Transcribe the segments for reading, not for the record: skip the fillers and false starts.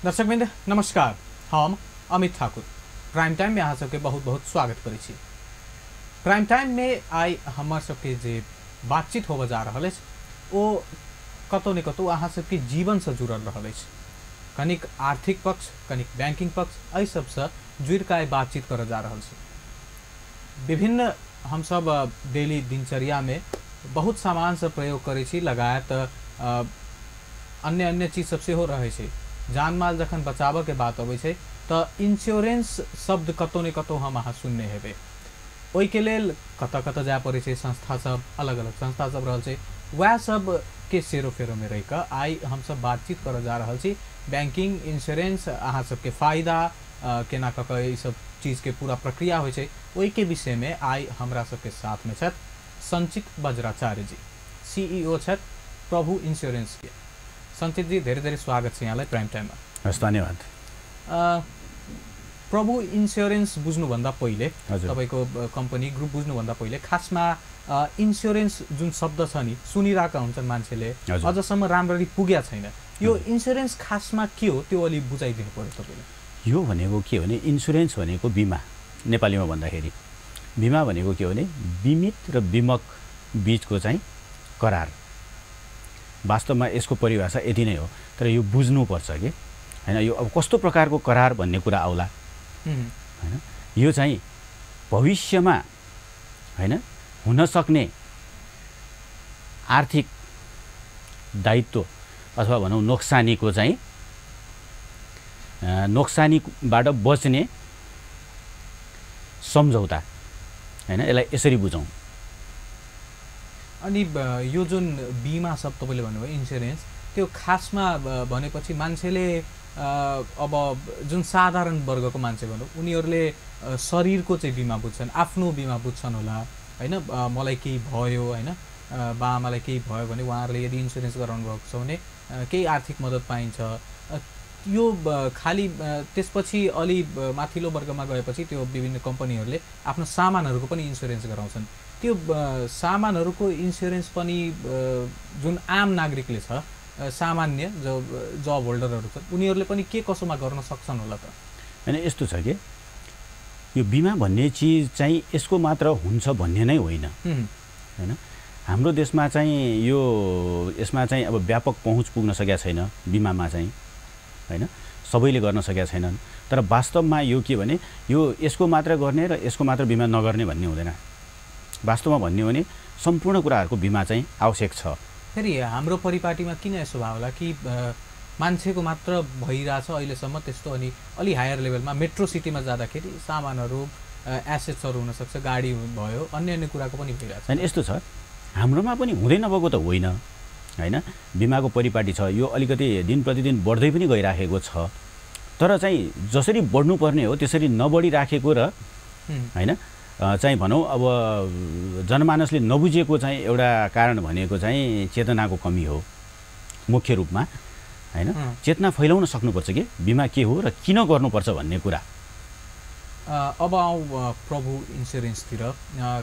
दर्शकवृंद नमस्कार, हम Amit Thakur prime time में अहाँ सबके बहुत बहुत स्वागत करै छी। प्राइम टाइम में आई हमार सबके जे बातचीत होबे जा रहल अछि ओ कतौ न कतौ अहाँ सबके जीवन से जुड़ल रहल अछि। कनिक आर्थिक पक्ष, कनिक बैंकिंग पक्ष, एहि सबसे जुड़ के बातचीत कर जा रहल छी। विभिन्न हम सब डेली दिनचर्या में बहुत सामान से प्रयोग करै छी, लगायत अन्य अन्य चीज सब से हो रहे छै। जान माल जखन बचाव के बात अबै छै त इंश्योरेंस शब्द कतौ न कतौ हम अहाँ सुनने हेबे। ओइ के लेल कतऽ कतऽ जाय पड़ै छै, संस्था सब अलग अलग संस्था सब रहल छै, वह सब के सेरो फेरो में रह के आई हम सब बातचीत कर जा रहल छी। बैंकिंग, इंश्योरेंस, अहाँ सबके फायदा केना क के सब चीज के पूरा प्रक्रिया होइ छै, ओइ के विषय में आई हमरा सबके साथ में छथि संचित वज्राचार्य जी, सीईओ छथि प्रभु इंश्योरेंस के। संचित जी, धेरै धेरै स्वागत छ यहाँलाई प्राइम टाइम में। हस्, धन्यवाद। प्रभु इंश्योरेंस बुझ्नुभन्दा पहिले, तपाईको कंपनी ग्रुप बुझ्नुभन्दा पहिले खासमा इंश्योरेंस जुन शब्द छ नि सुनिरहेका हुन्छन् मान्छेले, अझसम्म राम्ररी पुग्या छैन। यो इंश्योरेंस खासमा के हो त्यो अलि बुझाइदिनु पर्यो तपाईले। यो भनेको के हो भने इन्स्योरेन्स भनेको बीमा, नेपालीमा भन्दाखेरि बीमा भनेको के हो भने बीमित र बीमक बीचको चाहिँ करार। वास्तवमा यसको परिभाषा यति नै हो, तर यो बुझ्नुपर्छ के हैन। यो अब कस्तो प्रकारको करार भन्ने कुरा आउला हैन। यो चाहिँ भविष्यमा हैन हुन सक्ने आर्थिक दायित्व अथवा भनौँ नोक्सानीको चाहिँ नोक्सानीबाट बच्ने सम्झौता हैन, यसलाई यसरी बुझौँ। अनि यो जुन बीमा सब तपाईले भन्नुभयो इन्स्योरेन्स, त्यो खासमा भनेपछि मान्छेले अब जुन साधारण वर्गको मान्छे भनौँ उनीहरूले शरीरको चाहिँ बिमा बुझ्छन्, आफ्नो बिमा बुझ्छन् होला हैन। मलाई केही भयो हैन, बाआमालाई केही भयो भने उहाँहरूले यदि इन्स्योरेन्स गराउनु भएको छ भने केही आर्थिक मद्दत पाइन्छ। यो खाली त्यसपछि अलि माथिल्लो वर्गमा गएपछि त्यो विभिन्न कम्पनीहरूले आफ्नो सामानहरूको पनि इन्स्योरेन्स गराउँछन्। त्यो सामानहरूको इन्स्योरेन्स पनि जुन आम नागरिकले छ, सामान्य जो जब होल्डरहरू छन् उनीहरूले पनि के कसोमा गर्न सक्छन् होला त? हैन, यस्तो छ कि यो बिमा भन्ने चिज चाहिँ यसको मात्र हुन्छ भन्ने नै होइन हैन। हाम्रो देशमा चाहिँ यो यसमा चाहिँ अब व्यापक पहुँच पुग्न सकेका छैन बिमामा चाहिँ हैन, सबैले गर्न सकेका छैनन्। तर वास्तवमा यो के भने यो यसको मात्र गर्ने र यसको मात्र बिमा नगर्ने भन्ने हुँदैन। वास्तवमा भन्ने हो भने सम्पूर्ण कुराहरूको बिमा चाहिँ आवश्यक छ। फेरि हाम्रो परिपाटीमा किन यसो भयो होला कि मान्छेको मात्र भइरहेछ अहिलेसम्म त्यस्तो, अनि अलि हायर लेभलमा मेट्रो सिटीमा जाँदाखेरि सामानहरू एसेट्सहरू हुनसक्छ, गाडी भयो, अन्य अन्य कुराको पनि भइरहेछ। अनि यस्तो छ, हाम्रोमा पनि हुँदै नभएको त होइन हैन। बिमाको परिपाटी छ, यो अलिकति दिन प्रतिदिन बढ्दै पनि गइराखेको छ। तर चाहिँ जसरी बढ्नुपर्ने हो त्यसरी नबढिराखेको र हैन चाहिँ भनौँ अब जनमानसले नबुझेको चाहिँ एउटा कारण भनेको चाहिँ चेतनाको कमी हो मुख्य रूपमा हैन। चेतना फैलाउन सक्नुपर्छ कि बिमा के हो र किन गर्नुपर्छ भन्ने कुरा। अब आउँ प्रभु इन्स्योरेन्सतिर।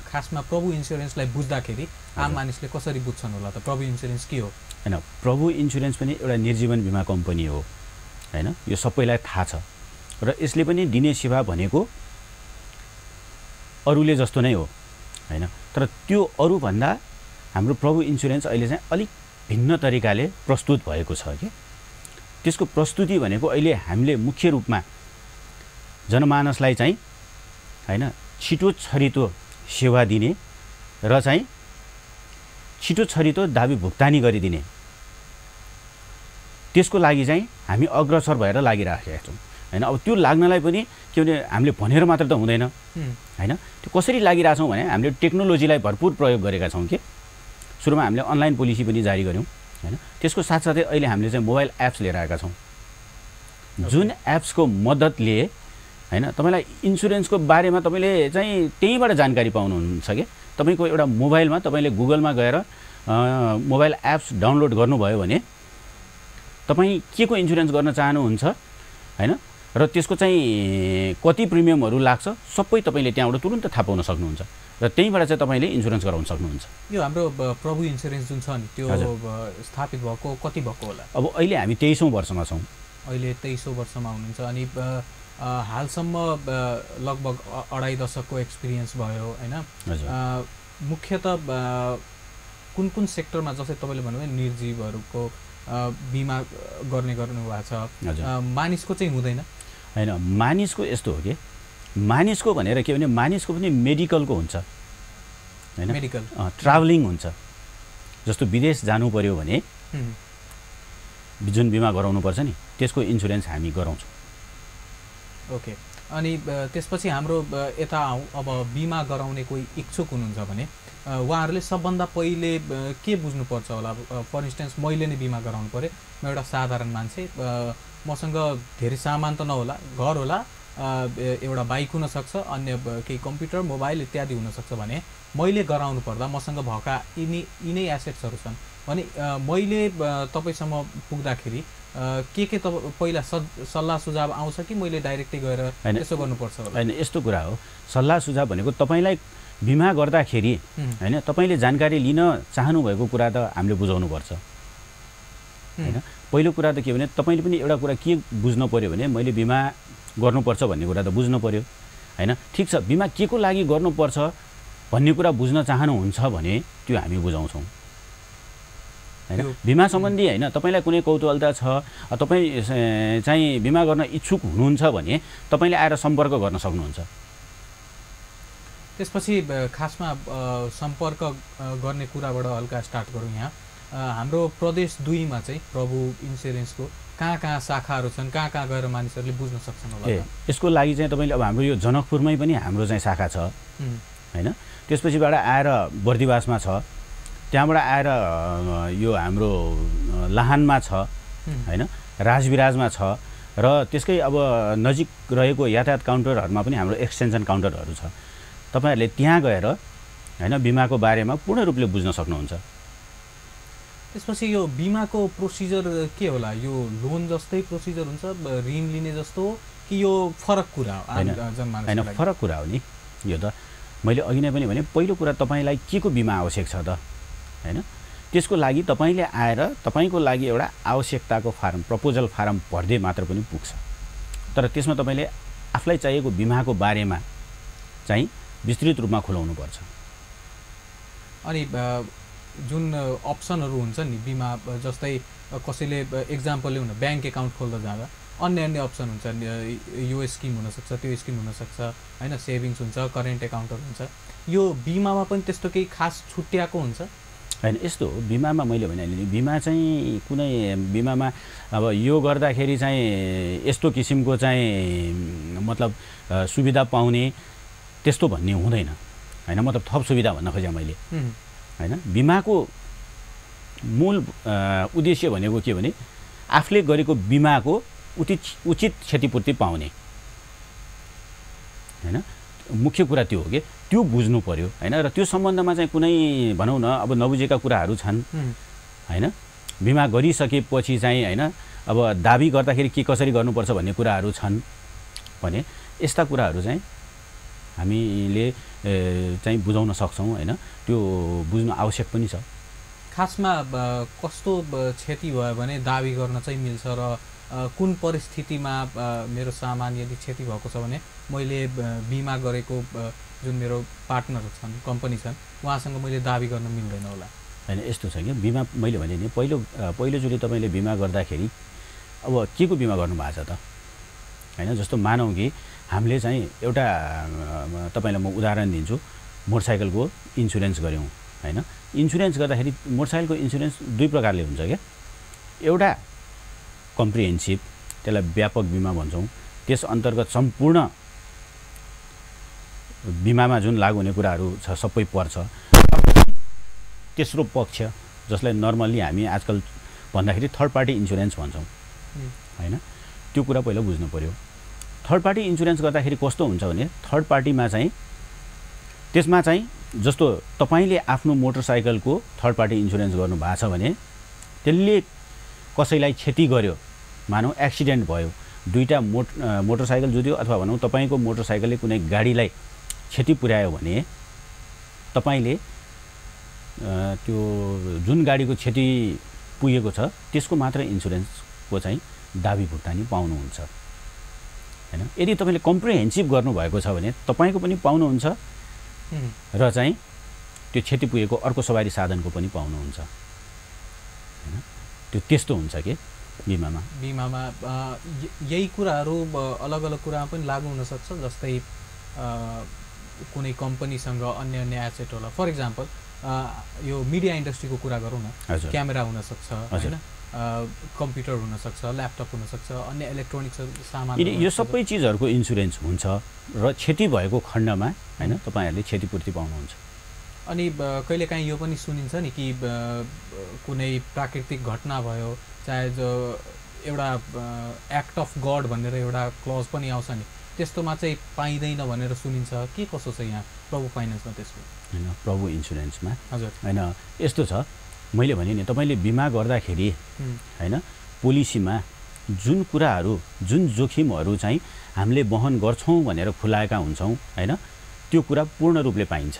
खासमा प्रभु इन्स्योरेन्सलाई बुझ्दाखेरि आम मानिसले कसरी बुझ्छन् होला त? प्रभु इन्स्योरेन्स के हो? हैन, प्रभु इन्स्योरेन्स पनि एउटा निर्जीवन बिमा कम्पनी हो हैन, यो सबैलाई थाहा छ। र यसले पनि दिने सेवा भनेको अरूले जस्तो नै हो हैन। तर त्यो अरूभन्दा हाम्रो प्रभु इन्स्योरेन्स अहिले चाहिँ अलिक भिन्न तरिकाले प्रस्तुत भएको छ कि त्यसको प्रस्तुति भनेको अहिले हामीले मुख्य रूपमा जनमानसलाई चाहिँ हैन छिटो छरितो सेवा दिने र चाहिँ छिटो छरितो दाबी भुक्तानी गरिदिने, त्यसको लागि चाहिँ हामी अग्रसर भएर लागिराखेका छौँ हैन। अब त्यो लाग्नलाई पनि के भने हामीले भनेर मात्र त हुँदैन हैन। त्यो कसरी लागिरहेछौँ भने हामीले टेक्नोलोजीलाई भरपुर प्रयोग गरेका छौँ कि सुरुमा हामीले अनलाइन पोलिसी पनि जारी गऱ्यौँ हैन। त्यसको साथसाथै अहिले हामीले चाहिँ मोबाइल एप्स लिएर आएका छौँ, जुन एप्सको मद्दतले हैन तपाईँलाई इन्स्योरेन्सको बारेमा तपाईँले चाहिँ त्यहीँबाट जानकारी पाउनुहुन्छ कि तपाईँको एउटा मोबाइलमा तपाईँले गुगलमा गएर मोबाइल एप्स डाउनलोड गर्नुभयो भने तपाईँ के को इन्स्योरेन्स गर्न चाहनुहुन्छ हैन र त्यसको चाहिँ कति प्रिमियमहरू लाग्छ सबै तपाईँले त्यहाँबाट तुरुन्त थाहा पाउन सक्नुहुन्छ र त्यहीँबाट चाहिँ तपाईँले इन्स्योरेन्स गराउन सक्नुहुन्छ। यो हाम्रो प्रभु इन्स्योरेन्स जुन छ नि त्यो स्थापित भएको कति भएको होला? अब अहिले हामी 23औं वर्षमा छौँ अहिले 23औं वर्षमा हुनुहुन्छ अनि हालसम्म लगभग 2.5 दशकको एक्सपिरियन्स भयो हैन। मुख्यतः कुन कुन सेक्टरमा जस्तै तपाईँले भन्नुभयो निर्जीवहरूको बिमा गर्नुभएको छ, मानिसको चाहिँ हुँदैन हैन। मानिसको यस्तो हो कि मानिसको भनेर के भने मानिसको पनि मेडिकलको हुन्छ हैन, मेडिकल ट्राभलिङ हुन्छ। जस्तो विदेश जानु पर्यो भने जुन बिमा गराउनुपर्छ नि त्यसको इन्सुरेन्स हामी गराउँछौँ। ओके, अनि त्यसपछि हाम्रो यता अब बिमा गराउने कोही इच्छुक हुनुहुन्छ भने उहाँहरूले सबभन्दा पहिले के बुझ्नुपर्छ होला? फर इन्स्टेन्स मैले नै बिमा गराउनु पर्यो, म एउटा साधारण मान्छे, मसँग धेरै सामान त नहोला, घर होला, एउटा बाइक हुनसक्छ, अन्य केही कम्प्युटर मोबाइल इत्यादि हुनसक्छ भने मैले गराउनु पर्दा मसँग भएका यिनै एसेट्सहरू छन् भने मैले तपाईँसम्म पुग्दाखेरि के पहिला सल्लाह सुझाव आउँछ कि मैले डाइरेक्टै गएर यसो गर्नुपर्छ होला? हैन, यस्तो कुरा हो। सल्लाह सुझाव भनेको तपाईँलाई बिमा गर्दाखेरि हैन तपाईँले जानकारी लिन चाहनुभएको कुरा त हामीले बुझाउनुपर्छ हैन। पहिलो कुरा त के भने तपाईँले पनि एउटा कुरा के बुझ्नु पर्यो भने मैले बिमा गर्नुपर्छ भन्ने कुरा त बुझ्नु पर्यो हैन। ठिक छ, बिमा के को लागि गर्नुपर्छ भन्ने कुरा बुझ्न चाहनुहुन्छ भने त्यो हामी बुझाउँछौँ हैन। बिमा सम्बन्धी हैन तपाईँलाई कुनै कौतूहलता छ, तपाईँ चाहिँ बिमा गर्न इच्छुक हुनुहुन्छ भने तपाईँले आएर सम्पर्क गर्न सक्नुहुन्छ। त्यसपछि खासमा सम्पर्क गर्ने कुराबाट हल्का स्टार्ट गरौँ। यहाँ हाम्रो प्रदेश 2 मा चाहिँ प्रभु इन्सुरेन्सको कहाँ शाखाहरू छन्, कहाँ गएर मानिसहरूले बुझ्न सक्छन् होला? यसको लागि चाहिँ तपाईँले अब हाम्रो यो जनकपुरमै पनि हाम्रो चाहिँ शाखा छ हैन। त्यसपछिबाट आएर बर्दिवासमा छ, त्यहाँबाट आएर यो हाम्रो लाहानमा छ हैन, राजविराजमा छ र त्यसकै अब नजिक रहेको यातायात काउन्टरहरूमा पनि हाम्रो एक्सटेन्सन काउन्टरहरू छ। तपाईहरुले त्यहाँ गएर हैन बिमाको बारेमा पूर्ण रूपले बुझ्न सक्नुहुन्छ। त्यसपछि यो बिमाको प्रोसिजर के होला? यो लोन जस्तै प्रोसिजर हुन्छ, ऋण लिने जस्तो कि यो फरक कुरा हो? हैन, फरक कुरा हो नि यो त। मैले अघि नै पनि भने पहिलो कुरा तपाईलाई के को बिमा आवश्यक छ त हैन। त्यसको लागि तपाईले आएर तपाईको लागि एउटा आवश्यकताको फारम, प्रपोजल फारम भर्दै मात्र पनि पुग्छ। तर त्यसमा तपाईले आफूलाई चाहिएको बिमाको बारेमा चाहिँ विस्तृत रूपमा खुलाउनु पर्छ। अनि जुन अप्सनहरू हुन्छ नि बिमा, जस्तै कसैले एक्जाम्पल ल्याउन ब्याङ्क एकाउन्ट खोल्दा जाँदा अन्य अप्सन हुन्छ, यो स्किम हुनसक्छ, त्यो स्किम हुनसक्छ हैन, सेभिङ्स हुन्छ, करेन्ट एकाउन्टहरू हुन्छ। यो बिमामा पनि त्यस्तो केही खास छुट्याएको हुन्छ? हैन, यस्तो हो। बिमामा मैले भने बिमा चाहिँ कुनै बिमामा अब यो गर्दाखेरि चाहिँ यस्तो किसिमको चाहिँ मतलब सुविधा पाउने त्यस्तो भन्ने हुँदैन हैन। मतलब थप सुविधा भन्न खोजेँ मैले हैन। बिमाको मूल उद्देश्य भनेको के भने आफूले गरेको बिमाको उचित क्षतिपूर्ति पाउने हैन। मुख्य कुरा त्यो हो कि त्यो बुझ्नु पर्यो हैन। र त्यो सम्बन्धमा चाहिँ कुनै भनौँ न अब नबुझेका कुराहरू छन् हैन। बिमा गरिसकेपछि चाहिँ हैन अब दाबी गर्दाखेरि के कसरी गर्नुपर्छ भन्ने कुराहरू छन् भने यस्ता कुराहरू चाहिँ हामीले चाहिँ बुझाउन सक्छौँ हैन। त्यो बुझ्नु आवश्यक पनि छ। खासमा कस्तो क्षति भयो भने दाबी गर्न चाहिँ मिल्छ र कुन परिस्थितिमा मेरो सामान यदि क्षति भएको छ भने मैले बिमा गरेको जुन मेरो पार्टनर छन्, कम्पनी छन्, उहाँसँग मैले दाबी गर्न मिल्दैन होला? हैन, यस्तो छ कि बिमा मैले भने नि पहिलोचोटि तपाईँले बिमा गर्दाखेरि अब के को बिमा गर्नुभएको छ त हैन। जस्तो मानौँ कि हामीले चाहिँ एउटा तपाईँलाई म उदाहरण दिन्छु, मोटरसाइकलको इन्सुरेन्स गऱ्यौँ हैन। इन्सुरेन्स गर्दाखेरि मोटरसाइकलको इन्सुरेन्स 2 प्रकारले हुन्छ क्या। एउटा कम्प्रिहेन्सिभ, त्यसलाई व्यापक बिमा भन्छौँ, त्यस अन्तर्गत सम्पूर्ण बिमामा जुन लागु हुने कुराहरू छ सबै पर्छ। तेस्रो पक्ष जसलाई नर्मल्ली हामी आजकल भन्दाखेरि थर्ड पार्टी इन्सुरेन्स भन्छौँ हैन। त्यो कुरा पहिला बुझ्नु पर्यो। थर्ड पार्टी इन्सुरेन्स गर्दाखेरि कस्तो हुन्छ भने थर्ड पार्टीमा चाहिँ त्यसमा चाहिँ जस्तो तपाईले आफ्नो मोटरसाइकलको थर्ड पार्टी इन्सुरेन्स गर्नु भएको छ भने त्यसले कसैलाई क्षति गर्यो, मानौ एक्सिडेन्ट भयो, दुईटा मोटरसाइकल जुध्यो अथवा भनौँ तपाईको मोटरसाइकलले कुनै गाडीलाई क्षति पुर्यायो भने तपाईले त्यो जुन गाडीको क्षति पुगेको छ त्यसको मात्र इन्सुरेन्सको चाहिँ दाबी भुक्तानी पाउनुहुन्छ हैन। यदि तपाईले कम्प्रिहेन्सिभ गर्नुभएको छ भने तपाईको पनि पाउनुहुन्छ र चाहिँ त्यो क्षति पुगेको अर्को सवारी साधनको पनि पाउनुहुन्छ हैन। त्यो त्यस्तो हुन्छ के बिमामा यही कुराहरू अलग अलग कुरामा पनि लागू हुन सक्छ। जस्तै कुनै कम्पनीसँग अन्य अन्य एसेट होला। फर इक्जाम्पल यो मिडिया इन्डस्ट्रीको कुरा गरौँ न, क्यामेरा हुन सक्छ हैन, कम्प्युटर हुन सक्छ, ल्यापटप हुन सक्छ, अन्य इलेक्ट्रोनिक्स सामान, यो सबै चिजहरूको इन्स्योरेन्स हुन्छ र क्षति भएको खण्डमा हैन तपाईहरुले क्षतिपूर्ति पाउनुहुन्छ। अनि कहिलेकाहीँ यो पनि सुनिन्छ नि कि कुनै प्राकृतिक घटना भयो, चाहे जो एउटा एक्ट अफ गड भनेर एउटा क्लज पनि आउँछ नि, त्यस्तोमा चाहिँ पाइँदैन भनेर सुनिन्छ। के कसो छ यहाँ प्रभु फाइनान्समा त्यसको हैन? प्रभु इन्स्योरेन्समा हजुर हैन यस्तो छ, मैले भने नि तपाईले बिमा गर्दाखेरि हैन पोलिसीमा जुन कुराहरू जुन जोखिमहरू चाहिँ हामीले वहन गर्छौं भनेर खुलाएका हुन्छौं हैन, त्यो कुरा पूर्ण रूपले पाइन्छ।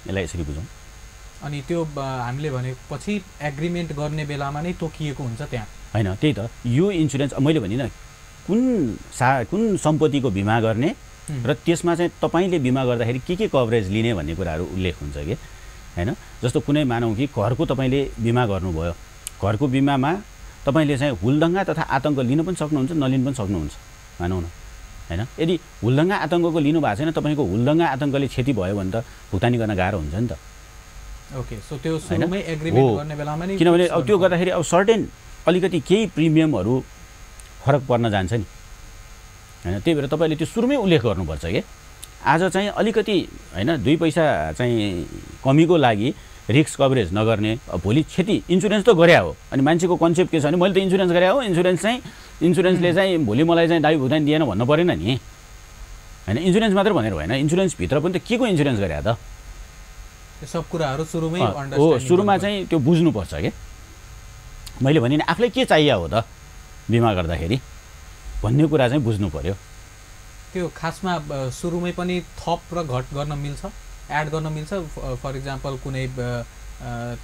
यसलाई यसरी बुझौं। अनि त्यो हामीले भनेपछि एग्रीमेन्ट गर्ने बेलामा नै तोकिएको हुन्छ त्यहाँ हैन। त्यही त यो इन्स्योरेन्स मैले भनिन कुन सम्पत्तिको बिमा गर्ने र त्यसमा चाहिँ तपाईले बिमा गर्दाखेरि के कभरेज लिने भन्ने कुराहरू उल्लेख हुन्छ के हैन। जस्तो कुनै मानौं कि घरको तपाईले बिमा गर्नुभयो, घरको बिमामा तपाईले चाहिँ हुलदंगा तथा आतंक लिन पनि सक्नुहुन्छ, नलिन पनि सक्नुहुन्छ मानौँ न हैन। यदि हुलदंगा आतंकको लिनु भएको छैन, तपाईको हुलदंगा आतंकले क्षति भयो भने त भुक्तानी गर्न गाह्रो हुन्छ नि त। ओके, सो त्यो सुरुमै एग्रीमेन्ट गर्ने बेलामा नै, किनभने अब त्यो गर्दाखेरि अब सर्टेन अलिकति केही प्रिमियमहरू फरक पर्न जान्छ नि हैन। त्यही भएर तपाईले त्यो सुरुमै उल्लेख गर्नुपर्छ के आज चाहिँ अलिकति हैन 2 पैसा चाहिँ कमीको लागि रिस्क कभरेज नगर्ने, भोलि क्षति इन्स्योरेन्स त गरे हो। अनि मान्छेको कन्सेप्ट के छ भने मैले त इन्स्योरेन्स गरे हो, इन्स्योरेन्सले चाहिँ भोलि मलाई चाहिँ दाबी भुक्तानी दिएन भन्नु परेन नि हैन। इन्स्योरेन्स मात्र भनेर भएन, इन्स्योरेन्स भित्र पनि त के को इन्स्योरेन्स गरे त, त्यो सब कुराहरू सुरुमै हो। सुरुमा चाहिँ त्यो बुझ्नुपर्छ के मैले भने नि आफूलाई के चाहियो हो त बिमा गर्दाखेरि भन्ने कुरा चाहिँ बुझ्नु पर्यो। त्यो खासमा सुरुमै पनि थप र घट गर्न मिल्छ, एड गर्न मिल्छ। फर इक्जाम्पल कुनै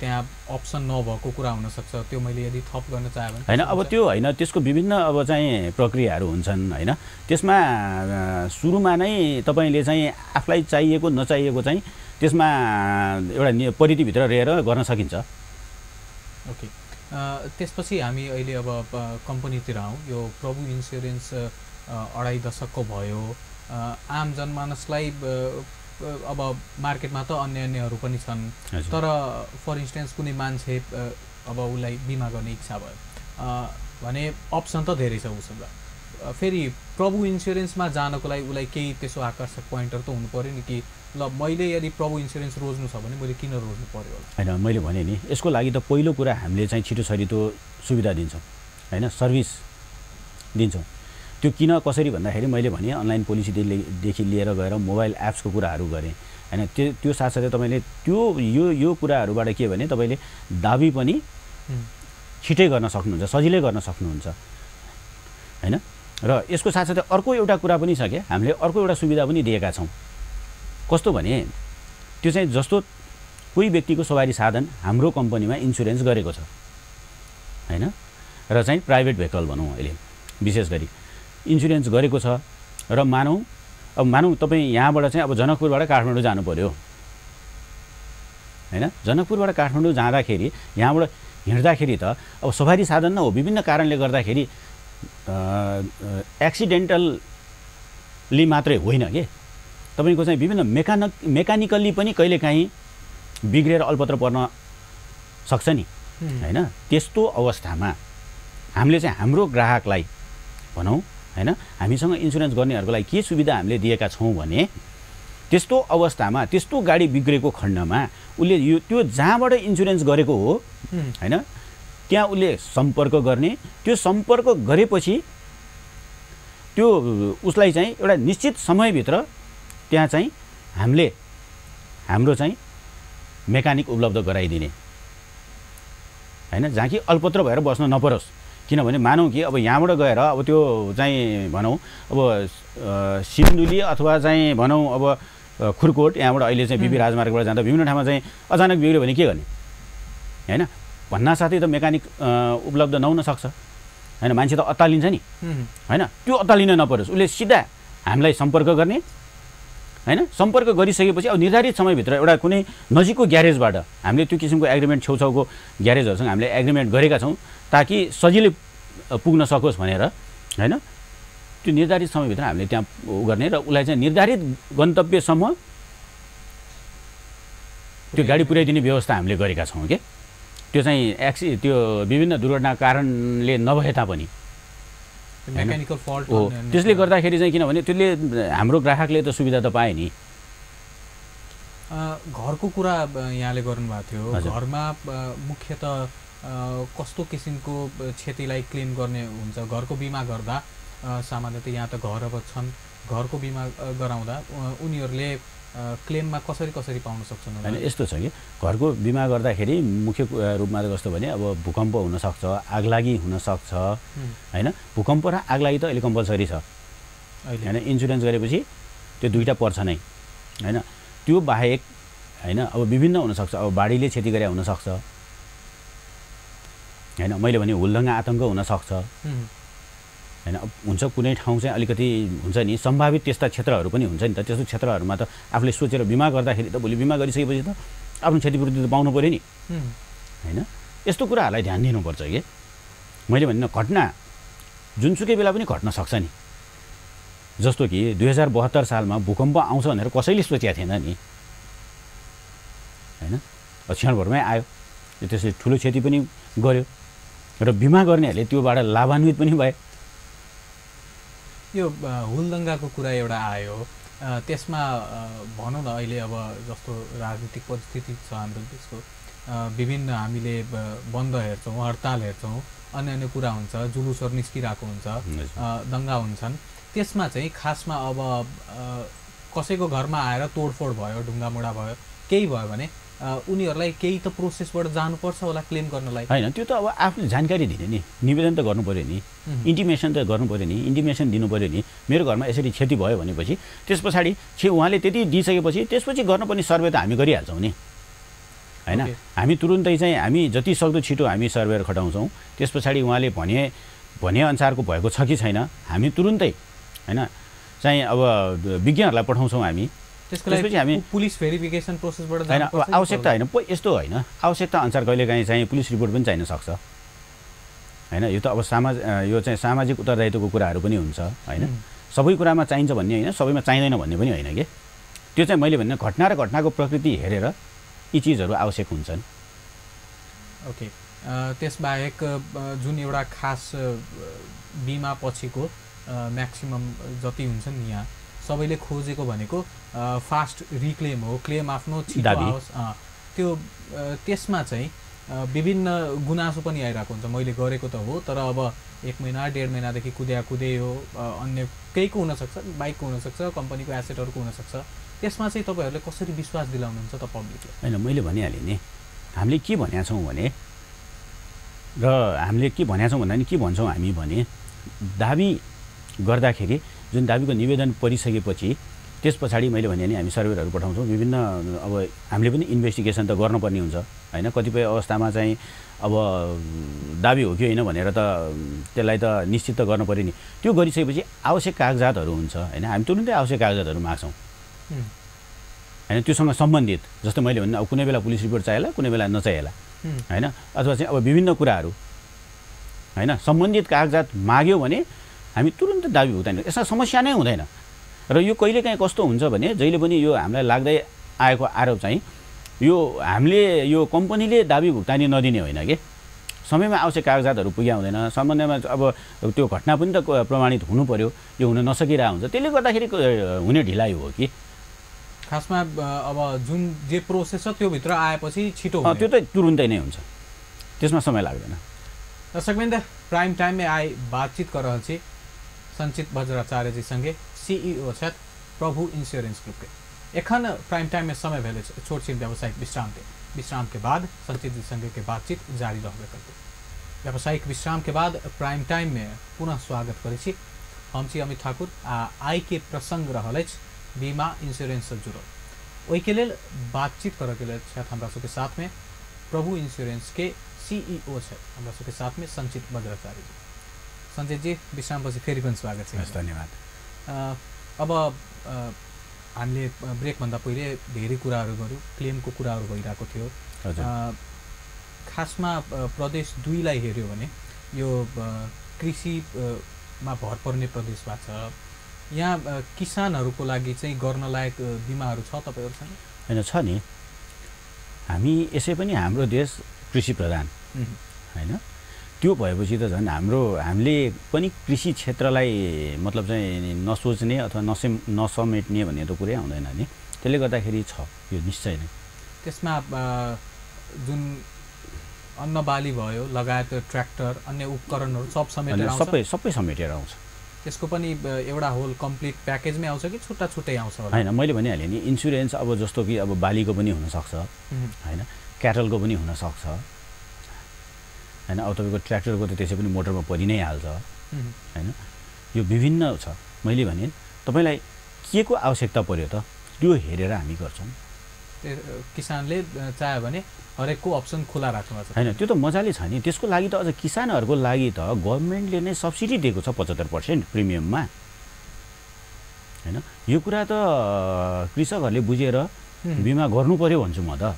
त्यहाँ अप्सन नभएको कुरा हुन सक्छ, त्यो मैले यदि थप गर्न चाहे भने हैन। अब त्यो हैन, त्यसको विभिन्न अब चाहिँ प्रक्रियाहरू हुन्छन् हैन। त्यसमा सुरुमा नै तपाईले चाहिँ आफूलाई चाहिएको नचाहिएको चाहिँ त्यसमा एउटा परिधिभित्र रहेर गर्न सकिन्छ। ओके, त्यसपछि हामी अहिले अब कम्पनीतिर आउँ। यो प्रभु इन्स्योरेन्स 2.5 दशकको भयो, आम जनमानसलाई अब मार्केटमा त अन्यहरू पनि छन्, तर फर इन्स्टेन्स कुनै मान्छे अब उसलाई बिमा गर्ने इच्छा भयो भने अप्सन त धेरै छ उसँग। फेरि प्रभु इन्स्योरेन्समा जानको लागि उसलाई केही त्यसो आकर्षक पोइन्टहरू त हुनु पर्यो नि कि ल मैले यदि प्रभु इन्स्योरेन्स रोज्नु छ भने मैले किन रोज्नु पर्यो होला हैन। मैले भने नि यसको लागि त पहिलो कुरा हामीले चाहिँ छिटो छरितो सुविधा दिन्छौँ हैन, सर्भिस दिन्छौँ। त्यो किन कसरी भन्दाखेरि मैले भने अनलाइन पोलिसीदेखि लिएर गएर मोबाइल एप्सको कुराहरू गरेँ हैन। त्यो साथसाथै तपाईले त्यो यो कुराहरूबाट के भने तपाईले दाबी पनि छिटै गर्न सक्नुहुन्छ, सजिलै गर्न सक्नुहुन्छ हैन। र यसको साथसाथै अर्को एउटा कुरा पनि छ के हामीले अर्को एउटा सुविधा पनि दिएका छौँ। कस्तो भने त्यो चाहिँ जस्तो कोही व्यक्तिको सवारी साधन हाम्रो कम्पनीमा इन्स्योरेन्स गरेको छ हैन, र चाहिँ प्राइभेट भेहिकल भनौँ अहिले विशेष गरी इन्स्योरेन्स गरेको छ र मानौँ तपाईँ यहाँबाट चाहिँ अब जनकपुरबाट काठमाडौँ जानु पर्यो हैन। जनकपुरबाट काठमाडौँ जाँदाखेरि यहाँबाट हिँड्दाखेरि त अब सवारी साधन न हो, विभिन्न कारणले गर्दाखेरि एक्सिडेन्टली मात्रै होइन के तपाईको चाहिँ विभिन्न मेकानिकल्ली पनि कहिलेकाहीँ बिग्रेर अलपत्र पर्न सक्छ नि हैन। त्यस्तो अवस्थामा हामीले चाहिँ हाम्रो ग्राहकलाई भनौँ हैन, हामीसँग इन्स्योरेन्स गर्नेहरूको लागि के सुविधा हामीले दिएका छौँ भने त्यस्तो अवस्थामा त्यस्तो गाडी बिग्रेको खण्डमा उसले त्यो जहाँबाट इन्स्योरेन्स गरेको हो हैन त्यहाँ उसले सम्पर्क गर्ने, त्यो सम्पर्क गरेपछि त्यो उसलाई चाहिँ एउटा निश्चित समयभित्र त्यहाँ चाहिँ हामीले हाम्रो चाहिँ मेकानिक उपलब्ध गराइदिने हैन, जहाँ कि अल्पत्र भएर बस्न नपरोस्। किनभने मानौँ कि अब यहाँबाट गएर अब त्यो चाहिँ भनौँ अब सिन्धुली अथवा चाहिँ भनौँ अब खुरकोट यहाँबाट अहिले चाहिँ बिबी राजमार्गबाट जाँदा विभिन्न ठाउँमा चाहिँ अचानक बिग्रियो भने के गर्ने हैन भन्नासाथै त मेकानिक उपलब्ध नहुन सक्छ हैन मान्छे त अत्तालिन्छ नि हैन त्यो अत्तालिन नपरोस् उसले सिधा हामीलाई सम्पर्क गर्ने हैन सम्पर्क गरिसकेपछि अब निर्धारित समयभित्र एउटा कुनै नजिकको ग्यारेजबाट हामीले त्यो किसिमको एग्रिमेन्ट छेउछाउको ग्यारेजहरुसँग हामीले एग्रिमेन्ट गरेका छौं ताकि सजिलै पुग्न सकोस् भनेर हैन त्यो निर्धारित समयभित्र हामीले त्यहाँ गर्ने र उलाई चाहिँ निर्धारित गन्तव्यसम्म त्यो गाडी पुर्याइदिने व्यवस्था हामीले गरेका छौं के त्यो चाहिँ त्यो विभिन्न दुर्घटना कारणले नभए तापनि मेकानिकल फल्ट हो त्यसले गर्दाखेरि चाहिँ किनभने त्यसले हाम्रो ग्राहकले त सुविधा त पाए नि घरको कुरा यहाँले गर्नुभएको थियो घरमा मुख्यतः कस्तो किसिमको क्षतिलाई क्लेम गर्ने हुन्छ घरको बिमा गर्दा सामान्यतः यहाँ त घर अब छन् घरको बिमा गराउँदा उनीहरूले क्लेममा कसरी पाउन सक्छन् हैन यस्तो छ कि घरको बिमा गर्दाखेरि मुख्य रूपमा त कस्तो भने अब भूकम्प हुन सक्छ आगलागी हुन सक्छ हैन भूकम्प र आगलागी त अहिले कम्पल्सरी छ हैन इन्स्योरेन्स गरेपछि त्यो दुईटा पर्छ नै हैन त्यो बाहेक हैन अब विभिन्न हुन सक्छ अब बाढीले क्षति गरे हुन सक्छ हैन मैले भने हुलदंगा आतंक हुन सक्छ हैन हुन्छ कुनै ठाउँ चाहिँ अलिकति हुन्छ नि सम्भावित त्यस्ता क्षेत्रहरू पनि हुन्छ नि त त्यस्तो क्षेत्रहरूमा त आफूले सोचेर बिमा गर्दाखेरि त भोलि बिमा गरिसकेपछि त आफ्नो क्षतिपूर्ति त पाउनु पर्यो नि हैन यस्तो कुराहरूलाई ध्यान दिनुपर्छ के मैले भने घटना जुनसुकै बेला पनि घट्न सक्छ नि जस्तो कि 2072 सालमा भूकम्प आउँछ भनेर कसैले सोचेको थिएन नि हैन क्षणभरमै आयो त्यसले ठुलो क्षति पनि गर्यो र बिमा गर्नेहरूले त्योबाट लाभान्वित पनि भए यो हुलदंगाको कुरा एउटा आयो त्यसमा भनौँ न अहिले अब जस्तो राजनीतिक परिस्थिति छ हाम्रो देशको विभिन्न हामीले बन्द हेर्छौं हडताल हेर्छौं अन्य कुरा हुन्छ जुलुसहरु निस्किरहेको हुन्छ दंगा हुन्छन् त्यसमा चाहिँ खासमा अब कसैको घरमा आएर तोडफोड भयो ढुङ्गामुढा भयो केही भयो भने उनीहरुलाई केही त प्रोसेसबाट जानुपर्छ होला क्लेम गर्नलाई हैन त्यो त अब आफूले जानकारी दिने नि निवेदन त गर्नु पर्यो नि इन्टिमेसन त गर्नु पर्यो नि इन्टिमेसन दिनु पर्यो नि मेरो घरमा यसरी क्षति भयो भनेपछि त्यसपछि उहाँले त्यति दिइसकेपछि त्यसपछि गर्नुपर्ने सर्वे त हामी गरिहाल्छौं नि हैन हामी तुरुन्तै चाहिँ हामी जति सक्दो छिटो हामी सर्भेयर खटाउँछौं त्यसपछि उहाँले भने अनुसारको भएको छ कि छैन हामी तुरुन्तै हैन चाहिँ अब विज्ञहरूलाई पठाउँछौं हामी त्यसपछि हामी पुलिस भेरिफिकेसन प्रोसेसबाट जानुपर्छ आवश्यकता हैन यस्तो हैन आवश्यकता अनुसार कहिलेकाहीँ चाहिँ पुलिस रिपोर्ट पनि चाहिन सक्छ हैन यो त अब यो चाहिँ सामाजिक उत्तरदायित्वको कुराहरू पनि हुन्छ हैन सबै कुरामा चाहिन्छ भन्ने हैन सबैमा चाहिदैन भन्ने पनि हैन के त्यो चाहिँ मैले भन्ने घटना र घटनाको प्रकृति हेरेर यी चीजहरू आवश्यक हुन्छन् ओके त्यसबाहेक जुन एउटा खास बिमा पछिको म्याक्सिमम जति हुन्छन् यहाँ सबैले खोजेको भनेको फास्ट रिक्लेम हो क्लेम आफ्नो छिटो आओस् त्यो त्यसमा चाहिँ विभिन्न गुनासो पनि आइरहेको हुन्छ मैले गरेको त हो तर अब 1 महिना 1.5 महिनादेखि कुदै हो अन्य केहीको हुन सक्छ बाइकको हुन सक्छ कम्पनीको एसेटहरुको हुन सक्छ त्यसमा चाहिँ तपाईहरुले कसरी विश्वास दिलाउनुहुन्छ त पब्लिकले हैन मैले भनिहालेँ नि हामीले के भनेका छौं भने र हामीले के भनेका छौं भन्दा नि के भन्छौं हामी भने दाबी गर्दाखेरि जुन दाबीको निवेदन परिसकेपछि त्यसपछि मैले भने नि हामी सर्भेयरहरु पठाउँछौं विभिन्न अब हामीले पनि इन्भेस्टिगेसन त गर्नुपर्ने हुन्छ हैन कतिपय अवस्थामा चाहिँ अब दाबी हो कि हैन भनेर त त्यसलाई त निश्चित त गर्न पर्यो नि त्यो गरिसकेपछि आवश्यक कागजातहरु हुन्छ हैन हामी तुरुन्तै आवश्यक कागजातहरु माग्छौं हैन त्योसँग सम्बन्धित जस्तो मैले भने अब कुनै बेला पुलिस रिपोर्ट चाहिएला कुनै बेला नचाहिएला हैन अथवा चाहिँ अब विभिन्न कुराहरु हैन सम्बन्धित कागजात माग्यो भने हामी तुरुन्त दाबी भुक्तानी यसमा समस्या नै हुँदैन र यो कहिलेकाहीँ कस्तो हुन्छ भने जहिले पनि यो हामीलाई लाग्दै आएको आरोप चाहिँ यो हामीले यो कम्पनीले दाबी भुक्तानी नदिने होइन के समयमा आवश्यक कागजातहरु पुग्या हुँदैन सम्बन्धमा अब त्यो घटना पनि त प्रमाणित हुनु पर्यो यो हुन नसकिरहेको हुन्छ त्यसले गर्दाखेरि हुने ढिलाइ हो कि खासमा अब जुन जे प्रोसेस छ त्यो भित्र आएपछि छिटो हुन्छ त्यो त तुरुन्तै नै हुन्छ त्यसमा समय लाग्दैन दर्शकवृन्द प्राइम टाइम में आए बातचीत कर रहल छी संचित वज्राचार्य जी संगे सीईओ छथि प्रभु इंश्योरेंस ग्रुप के एखन प्राइम टाइम में समय भेले छोट छिन व्यावसायिक विश्राम के बाद संचित जी संगे के बातचीत जारी रहबे करते व्यावसायिक विश्राम के बाद प्राइम टाइम में पुनः स्वागत करै छी हम छी अमित ठाकुर आइ के प्रसंग रहल अछि बीमा इंश्योरेंस से जुड़ल ओहि के लेल बातचीत करऽ के लेल छथि हमरा सबके साथ में प्रभु इंश्योरेंस के सीईओ छथि हमरा सबके साथ में संचित वज्राचार्य जी सञ्जयजी विश्रामपछि फेरि पनि स्वागत छ। धन्यवाद। अब हामीले ब्रेकभन्दा पहिले धेरै कुराहरू गऱ्यौँ, क्लेमको कुराहरू भइरहेको थियो। खासमा प्रदेश 2 लाई हेऱ्यो भने यो कृषिमा भर पर्ने प्रदेश भएको छ। यहाँ किसानहरूको लागि चाहिँ गर्न लायक बिमाहरू छ तपाईँहरूसँग? होइन, छ नि। हामी यसै पनि हाम्रो देश कृषि प्रधान होइन, त्यो भएपछि त झन् हामीले पनि कृषि क्षेत्रलाई मतलब चाहिँ नसोच्ने अथवा नसमेट्ने भन्ने त कुरै आउँदैन नि। त्यसले गर्दाखेरि छ यो निश्चय नै। त्यसमा जुन अन्नबाली भयो लगायत ट्र्याक्टर अन्य उपकरणहरू सब समेटेर आउँछ? सबै समेटेर आउँछ। त्यसको पनि एउटा होल कम्प्लिट प्याकेजमै आउँछ कि छुट्टा छुट्टै आउँछ होला? होइन, मैले भनिहालेँ नि, इन्सुरेन्स अब जस्तो कि अब बालीको पनि हुनसक्छ होइन, क्याटलको पनि हुनसक्छ होइन, अब तपाईँको ट्र्याक्टरको त त्यसै पनि मोटरमा परि नै हाल्छ होइन। यो विभिन्न छ। मैले भने तपाईँलाई के को आवश्यकता पर्यो त त्यो हेरेर हामी गर्छौँ। किसानले चाह्यो भने हरेकको अप्सन खुला राख्नु भएको छ होइन, त्यो त मजाले छ नि। त्यसको लागि त अझ किसानहरूको लागि त गभर्मेन्टले नै सब्सिडी दिएको छ 75% प्रिमियममा होइन। यो कुरा त कृषकहरूले बुझेर बिमा गर्नु पर्यो भन्छु म त।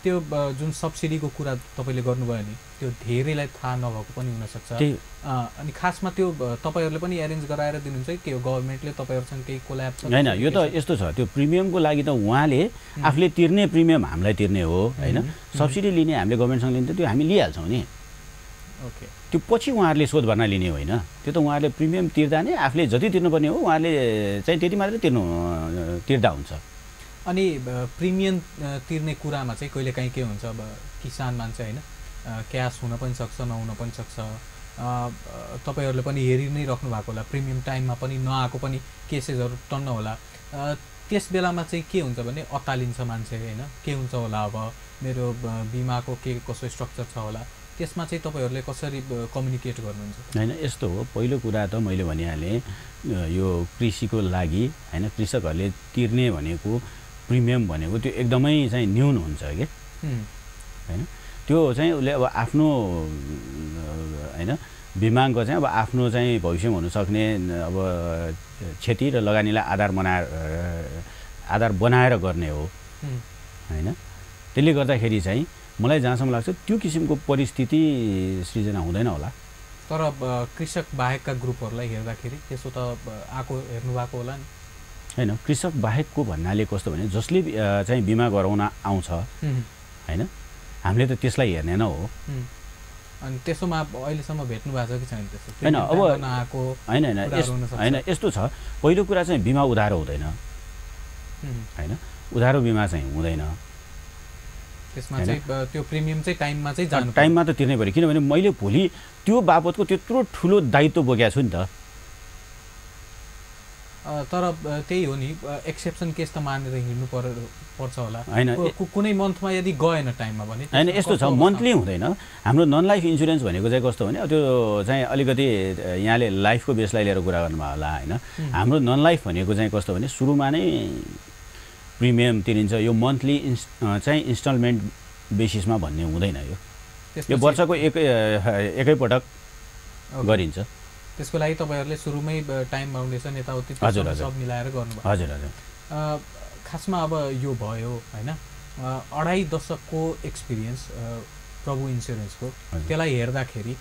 त्यो जुन सब्सिडीको कुरा तपाईँले गर्नुभयो नि, त्यो धेरैलाई थाहा नभएको पनि हुनसक्छ। अनि खासमा त्यो तपाईँहरूले पनि एरेन्ज गराएर दिनुहुन्छ कि गभर्मेन्टले तपाईँहरूसँग केही कोल्याब? होइन, यो त यस्तो छ, त्यो प्रिमियमको लागि त उहाँले आफूले तिर्ने प्रिमियम हामीलाई तिर्ने हो होइन। सब्सिडी लिने हामीले गभर्मेन्टसँग लिने त्यो हामी लिइहाल्छौँ नि। ओके, त्यो पछि उहाँहरूले शोध भर्ना लिने होइन। त्यो त उहाँहरूले प्रिमियम तिर्दा नै आफूले जति तिर्नुपर्ने हो उहाँहरूले चाहिँ त्यति मात्रै तिर्दा हुन्छ। अनि प्रिमियम तिर्ने कुरामा चाहिँ कहिलेकाहीँ के हुन्छ, अब किसान मान्छे होइन, क्यास हुन पनि सक्छ नहुन पनि सक्छ। तपाईँहरूले पनि हेरि नै राख्नु भएको होला, प्रिमियम टाइममा पनि नआएको पनि केसेसहरू टन्न होला। त्यस बेलामा चाहिँ के हुन्छ भने अत्तालिन्छ मान्छे होइन, के हुन्छ होला, अब मेरो बिमाको के कसो स्ट्रक्चर छ होला, त्यसमा चाहिँ तपाईँहरूले कसरी कम्युनिकेट गर्नुहुन्छ? होइन, यस्तो हो, पहिलो कुरा त मैले भनिहालेँ, यो कृषिको लागि होइन कृषकहरूले तिर्ने भनेको प्रिमियम भनेको त्यो एकदमै चाहिँ न्यून हुन्छ कि होइन। त्यो चाहिँ उसले अब आफ्नो होइन बिमाको चाहिँ अब आफ्नो चाहिँ भविष्यमा हुनसक्ने अब क्षति र लगानीलाई आधार बनाएर गर्ने हो होइन। त्यसले गर्दाखेरि चाहिँ मलाई जहाँसम्म लाग्छ त्यो किसिमको परिस्थिति सृजना हुँदैन होला। तर कृषक बाहेकका ग्रुपहरूलाई हेर्दाखेरि त्यसो त आएको हेर्नुभएको होला नि? होइन, कृषक बाहेकको भन्नाले कस्तो भने जसले चाहिँ बिमा गराउन आउँछ होइन, हामीले त त्यसलाई हेर्ने न हो। अनि त्यसोमा अहिलेसम्म भेट्नु भएको छ कि छैन त्यस्तो? होइन, अब होइन यस्तो छ, पहिलो कुरा चाहिँ बिमा उधारो हुँदैन होइन, उधारो बिमा चाहिँ हुँदैन। त्यसमा चाहिँ त्यो प्रिमियम चाहिँ टाइममा चाहिँ जानु टाइममा त तिर्नै पऱ्यो, किनभने मैले भोलि त्यो बाबतको त्यत्रो ठुलो दायित्व बोकेको छु नि त। तर त्यही हो नि, एक्सेप्सन केस त मानेर हिँड्नु पर्छ होला होइन। कुनै मन्थमा यदि गएन टाइममा भने होइन, यस्तो छ, मन्थली हुँदैन। हाम्रो नन लाइफ इन्सुरेन्स भनेको चाहिँ कस्तो भने त्यो चाहिँ अलिकति यहाँले लाइफको बेसलाई लिएर कुरा गर्नुभयो होला होइन। हाम्रो नन लाइफ भनेको चाहिँ कस्तो भने सुरुमा नै प्रिमियम तिरिन्छ, यो मन्थली चाहिँ इन्स्टलमेन्ट बेसिसमा भन्ने हुँदैन। यो वर्षको एकैपटक गरिन्छ। त्यसको लागि तपाईँहरूले सुरुमै टाइम फाउन्डेसन यताउति सब मिलाएर गर्नुभयो? हजुर हजुर। खासमा अब यो भयो होइन, 2.5 दशकको एक्सपिरियन्स प्रभु इन्सुरेन्सको, त्यसलाई हेर्दाखेरि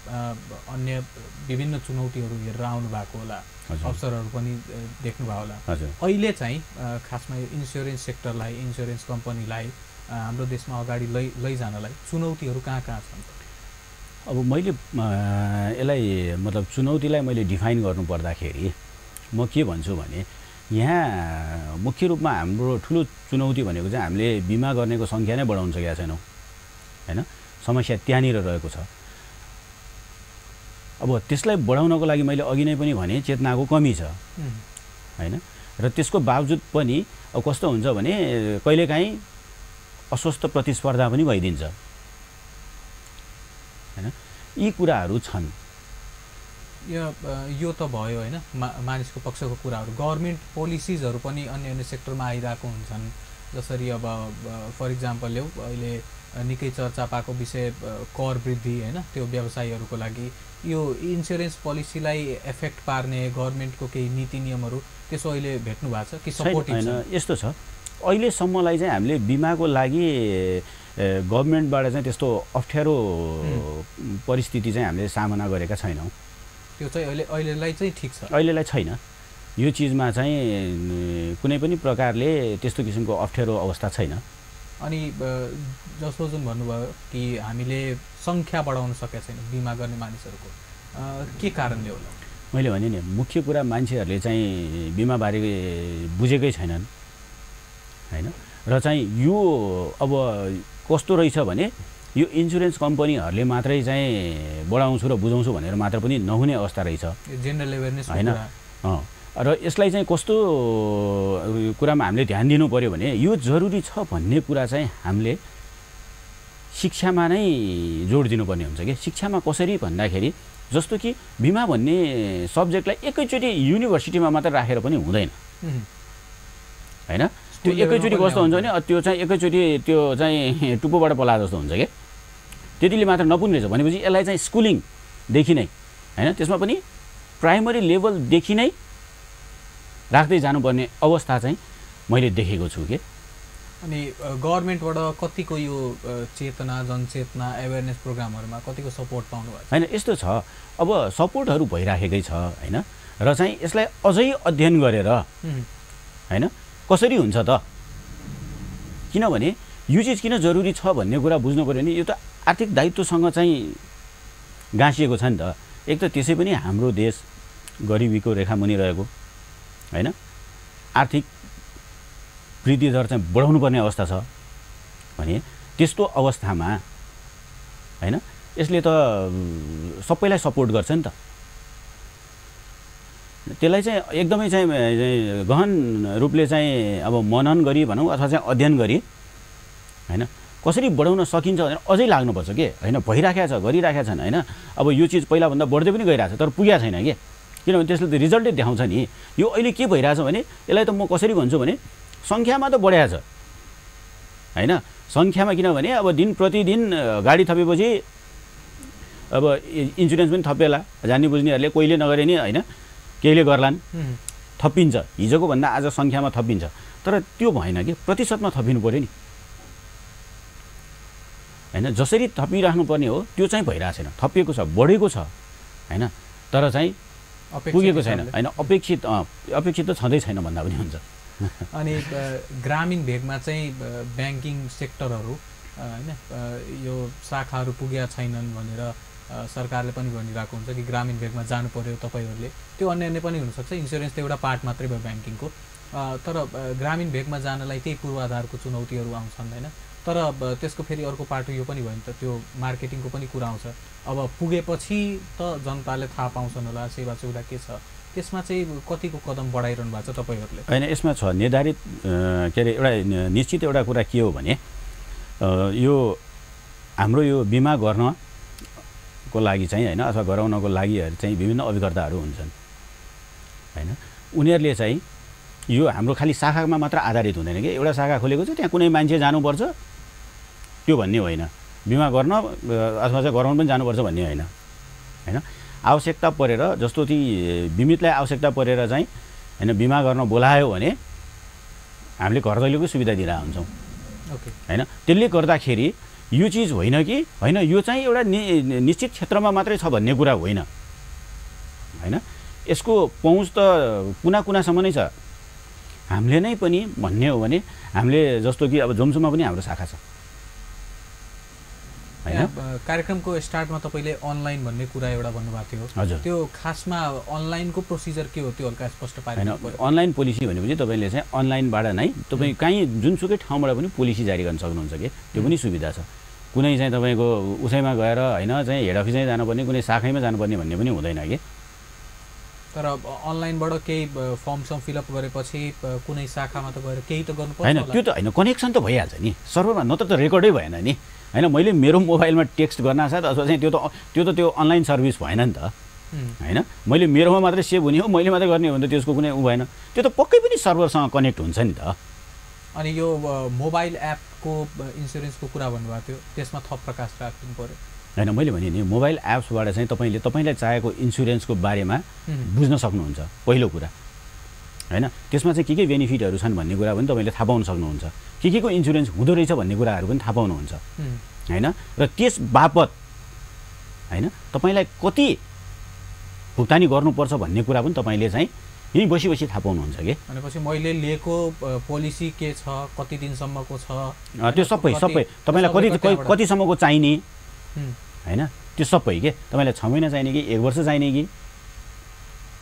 अन्य विभिन्न चुनौतीहरू हेरेर आउनु भएको होला, अवसरहरू पनि देख्नुभयो होला। अहिले चाहिँ खासमा यो इन्सुरेन्स सेक्टरलाई, इन्सुरेन्स कम्पनीलाई हाम्रो देशमा अगाडि लैजानलाई चुनौतीहरू कहाँ छन्? अब मैले यसलाई मतलब चुनौतीलाई मैले डिफाइन गर्नुपर्दाखेरि म के भन्छु भने यहाँ मुख्य रूपमा हाम्रो ठुलो चुनौती भनेको चाहिँ हामीले बिमा गर्नेको सङ्ख्या नै बढाउन सकेका छैनौँ होइन। समस्या त्यहाँनिर रहेको छ। अब त्यसलाई बढाउनको लागि मैले अघि नै पनि भने चेतनाको कमी छ होइन। र त्यसको बावजुद पनि अब कस्तो हुन्छ भने कहिलेकाहीँ अस्वस्थ प्रतिस्पर्धा पनि भइदिन्छ होइन। यी कुराहरू छन्। यो त भयो होइन मानिसको पक्षको कुराहरू। गभर्मेन्ट पोलिसिजहरू पनि अन्य सेक्टरमा आइरहेको हुन्छन्। जसरी अब फर इक्जाम्पल अहिले निकै चर्चा पाएको विषय कर वृद्धि होइन, त्यो व्यवसायीहरूको लागि यो इन्स्योरेन्स पोलिसीलाई एफेक्ट पार्ने गभर्नमेन्टको केही नीति नियमहरू त्यसो अहिले भेट्नु भएको छ कि सपोर्टिभ छैन? यस्तो छ, अहिलेसम्मलाई चाहिँ हामीले बिमाको लागि गभर्नमेन्टबाट चाहिँ त्यस्तो अप्ठ्यारो परिस्थिति चाहिँ हामीले सामना गरेका छैनौँ। त्यो चाहिँ अहिलेलाई चाहिँ ठिक छ, अहिलेलाई छैन। यो चिजमा चाहिँ कुनै पनि प्रकारले त्यस्तो किसिमको अप्ठ्यारो अवस्था छैन। अनि जस्तो जुन भन्नुभयो कि हामीले सङ्ख्या बढाउन सकेका छैन बिमा गर्ने मानिसहरूको, के कारणले होला? मैले भने नि, मुख्य कुरा मान्छेहरूले चाहिँ बिमाबारे बुझेकै छैनन् हैन। र चाहिँ यो अब कस्तो रहेछ भने यो इन्सुरेन्स कम्पनीहरूले मात्रै चाहिँ बढाउँछु र बुझाउँछु भनेर मात्र पनि नहुने अवस्था रहेछ, जेनरल अवेरनेस हैन। र यसलाई चाहिँ कस्तो कुरामा हामीले ध्यान दिनु पर्यो भने यो जरुरी छ भन्ने कुरा चाहिँ हामीले शिक्षामा नै जोड दिनुपर्ने हुन्छ कि। शिक्षामा कसरी भन्दाखेरि जस्तो कि बिमा भन्ने सब्जेक्टलाई एकैचोटि युनिभर्सिटीमा मात्र राखेर पनि हुँदैन हैन। त्यो एकैचोटि कस्तो हुन्छ भने त्यो चाहिँ एकैचोटि त्यो चाहिँ टुप्पोबाट पला जस्तो हुन्छ कि, त्यतिले मात्र नपुग्ने रहेछ। भनेपछि यसलाई चाहिँ स्कुलिङदेखि नै हैन, त्यसमा पनि प्राइमरी लेभलदेखि नै राख्दै जानुपर्ने अवस्था चाहिँ मैले देखेको छु कि। अनि गभर्नमेन्टबाट कतिको यो चेतना जनचेतना अवेरनेस प्रोग्रामहरूमा कतिको सपोर्ट पाउनु भएको हैन? यस्तो छ, अब सपोर्टहरू भइराखेकै छ हैन। र चाहिँ यसलाई अझै अध्ययन गरेर हैन कसरी हुन्छ त, किनभने यो चिज किन जरुरी छ भन्ने कुरा बुझ्नु पर्यो नि। यो त आर्थिक दायित्वसँग चाहिँ गाँसिएको छ नि त। एक त त्यसै पनि हाम्रो देश गरिबीको रेखा मुनि रहेको हैन, आर्थिक वृद्धि दर चाहिँ बढाउनु पर्ने अवस्था छ भने त्यस्तो अवस्थामा हैन यसले त सबैलाई सपोर्ट गर्छ नि त। त्यसलाई चाहिँ एकदमै चाहिँ गहन रूपले चाहिँ अब मनन गरी भनौँ अथवा चाहिँ अध्ययन गरी हैन कसरी बढाउन सकिन्छ भनेर अझै लाग्नुपर्छ के हैन। भइराखेको छ, गरिराखेका छन् हैन। अब यो चिज पहिलाभन्दा बढ्दै पनि गइरहेको छ तर पुगेको छैन के, किनभने त्यसले त रिजल्टै देखाउँछ नि। यो अहिले के भइरहेछ भने यसलाई त म कसरी भन्छु भने सङ्ख्यामा त बढेको छ हैन। सङ्ख्यामा किनभने अब दिन प्रतिदिन गाडी थपेपछि अब इन्सुरेन्स पनि थपेला, जान्ने बुझ्नेहरूले कोहीले नगरे नि हैन, केहीले गर्लान्, थपिन्छ। हिजोको भन्दा आज सङ्ख्यामा थपिन्छ, तर त्यो भएन कि प्रतिशतमा थपिनु पर्यो नि हैन। जसरी थपिराख्नु पर्ने हो त्यो चाहिँ भइरहेको छैन, थपिएको छ, बढेको छ हैन, तर चाहिँ पुगेको छैन हैन। अपेक्षित त छँदै छैन भन्दा पनि हुन्छ। अनि ग्रामीण भेगमा चाहिँ ब्याङ्किङ सेक्टरहरू हैन यो शाखाहरू पुगेका छैनन् भनेर सरकारले पनि भनिरहेको हुन्छ कि ग्रामीण भेगमा जानु पर्यो तपाईँहरूले। त्यो अन्य पनि हुनसक्छ, इन्सुरेन्स त एउटा पार्ट मात्रै भयो ब्याङ्किङको, तर ग्रामीण भेगमा जानलाई त्यही पूर्वाधारको चुनौतीहरू आउँछन् हैन। तर त्यसको फेरि अर्को पाटो यो पनि भयो नि त, त्यो मार्केटिङको पनि कुरा आउँछ। अब पुगेपछि त जनताले थाहा पाउँछन् होला सेवा सुविधा के छ, त्यसमा चाहिँ कतिको कदम बढाइरहनु भएको छ तपाईँहरूले? होइन, यसमा छ निर्धारित के अरे एउटा निश्चित एउटा कुरा के हो भने यो हाम्रो यो बिमा गर्नको लागि चाहिँ होइन अथवा गराउनको लागि चाहिँ विभिन्न अभिकर्ताहरू हुन्छन् होइन। उनीहरूले चाहिँ यो हाम्रो खालि शाखामा मात्र आधारित हुँदैन कि एउटा शाखा खोलेको छ त्यहाँ कुनै मान्छे जानुपर्छ त्यो भन्ने होइन, बिमा गर्न अथवा चाहिँ गराउन पनि जानुपर्छ भन्ने होइन होइन। आवश्यकता परेर जस्तो कि बिमितलाई आवश्यकता परेर चाहिँ होइन बिमा गर्न बोलायो भने हामीले घर दैलोकै सुविधा दिइरहेको हुन्छौँ होइन। त्यसले गर्दाखेरि यो चिज होइन कि होइन यो चाहिँ एउटा निश्चित क्षेत्रमा मात्रै छ भन्ने कुरा होइन होइन। यसको पहुँच त कुना कुनासम्म नै छ। हामीले नै पनि भन्ने हो भने हामीले जस्तो कि अब जोम्सुमा पनि हाम्रो शाखा छ हैन। कार्यक्रमको स्टार्टमा तपाईँले अनलाइन भन्ने कुरा एउटा भन्नुभएको थियो। हजुर, त्यो खासमा अनलाइनको प्रोसिजर के हो त्यो हल्का स्पष्ट पारिदिनु पर्यो। अनलाइन पोलिसी भनेपछि तपाईँले चाहिँ अनलाइनबाट नै तपाईँ कहीँ जुनसुकै ठाउँबाट पनि पोलिसी जारी गर्न सक्नुहुन्छ कि त्यो पनि सुविधा छ। कुनै चाहिँ तपाईँको उसैमा गएर होइन चाहिँ हेड अफिसमै जानुपर्ने कुनै शाखैमा जानुपर्ने भन्ने पनि हुँदैन कि। तर अनलाइनबाट केही फर्म सम फिलअप गरेपछि कुनै शाखामा त गएर केही त गर्नुपर्छ होइन। त्यो त होइन, कनेक्सन त भइहाल्छ नि सर्भरमा, नत्र त रेकर्डै भएन नि होइन। मैले मेरो मोबाइलमा टेक्स्ट गर्न साथ अथवा चाहिँ त्यो अनलाइन सर्भिस भएन नि त होइन। मैले मेरोमा मात्रै सेभ हुने हो, मैले मात्रै गर्ने हो भने त त्यसको कुनै भएन। त्यो त पक्कै पनि सर्भरसँग कनेक्ट हुन्छ नि त। अनि यो मोबाइल एपको इन्सुरेन्सको कुरा भन्नुभएको थियो, त्यसमा थप प्रकाश राख्नु पर्यो। हैन मैले भने नि मोबाइल एप्सबाट चाहिँ तपाईलाई चाहेको इन्स्योरेन्सको बारेमा बुझ्न सक्नुहुन्छ पहिलो कुरा हैन त्यसमा चाहिँ के बेनिफिटहरू छन् भन्ने कुरा पनि तपाईले थाहा पाउन सक्नुहुन्छ के को इन्स्योरेन्स हुँदो रहेछ भन्ने कुराहरू पनि थाहा पाउनुहुन्छ हैन र त्यस बापत हैन तपाईलाई कति भुक्तानी गर्नुपर्छ भन्ने कुरा पनि तपाईले चाहिँ यही बसी थाहा पाउनुहुन्छ के भनेपछि मैले लिएको पोलिसी के छ कति दिनसम्मको छ त्यो सबै तपाईलाई कति सम्मको चाहिने हैन त्यो सबै के तपाईलाई 6 महिना चाहिने कि 1 वर्ष चाहिने कि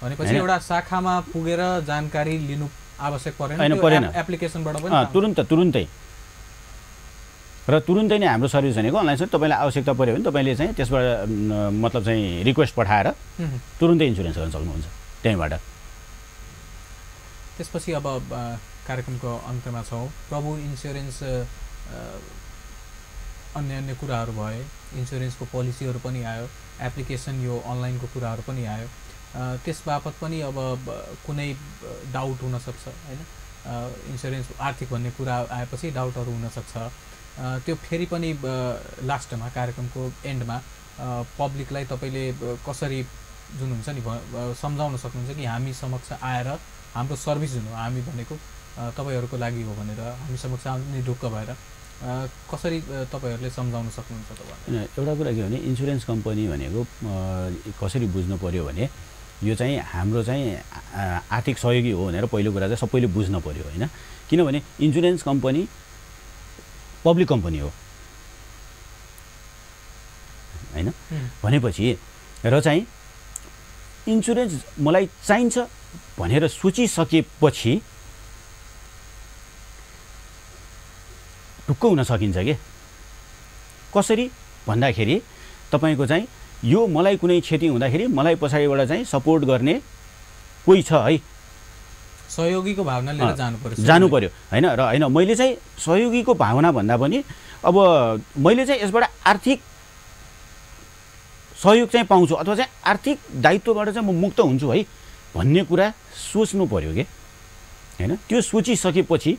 भनेपछि एउटा शाखामा पुगेर जानकारी लिनु आवश्यक परेन एप्लिकेसनबाट पनि तुरुन्तै र तुरुन्तै नै हाम्रो सर्भिस भनेको अनलाइन सर्भिस तपाईलाई आवश्यकता पर्यो भने तपाईले चाहिँ त्यसबाट मतलब चाहिँ रिक्वेस्ट पठाएर तुरुन्तै इन्स्योरेन्स गर्न सक्नुहुन्छ त्यहीबाट त्यसपछि अब कार्यक्रमको अन्तमा छौं प्रभु इन्स्योरेन्स अन्य कुराहरू भए इन्स्योरेन्सको पोलिसीहरू पनि आयो एप्लिकेसन यो अनलाइनको कुराहरू पनि आयो त्यसबापत पनि अब कुनै डाउट हुन सक्छ हैन इन्स्योरेन्स आर्थिक भन्ने कुरा आएपछि डाउटहरू हुन सक्छ त्यो फेरि पनि लास्टमा कार्यक्रमको एन्डमा पब्लिकलाई तपाईले कसरी जुन हुन्छ नि सम्झाउन सक्नुहुन्छ कि हामी समक्ष आएर हाम्रो सर्भिस जुन हो हामी भनेको तपाईहरुको लागि हो भनेर हामी समक्ष आउने ढुक्क भएर कसरी तपाईहरुले सम्झाउन सक्नुहुन्छ तपाईहरुले एउटा कुरा के भने इन्स्योरेन्स कम्पनी भनेको कसरी बुझ्नु पर्यो भने यो चाहिँ हाम्रो चाहिँ आर्थिक सहयोगी हो भनेर पहिलो कुरा चाहिँ सबैले बुझ्न पर्यो हैन किनभने इन्स्योरेन्स कम्पनी पब्लिक कम्पनी हो हैन भनेपछि र चाहिँ इन्स्योरेन्स मलाई चाहिन्छ भनेर सोचिसकेपछि ढुक्क हुन सकिन्छ के कसरी भन्दाखेरि तपाईको चाहिँ यो मलाई कुनै क्षति हुँदाखेरि मलाई पछाडीबाट चाहिँ सपोर्ट गर्ने कोही छ है सहयोगीको भावना लिएर जानु पर्यो हैन र हैन मैले चाहिँ सहयोगीको भावना भन्दा पनि अब मैले चाहिँ यसबाट आर्थिक सहयोग चाहिँ पाउँछु अथवा चाहिँ आर्थिक दायित्वबाट चाहिँ म मुक्त हुन्छु है भन्ने कुरा सोच्नु पर्यो के हैन त्यो सोचिसकेपछि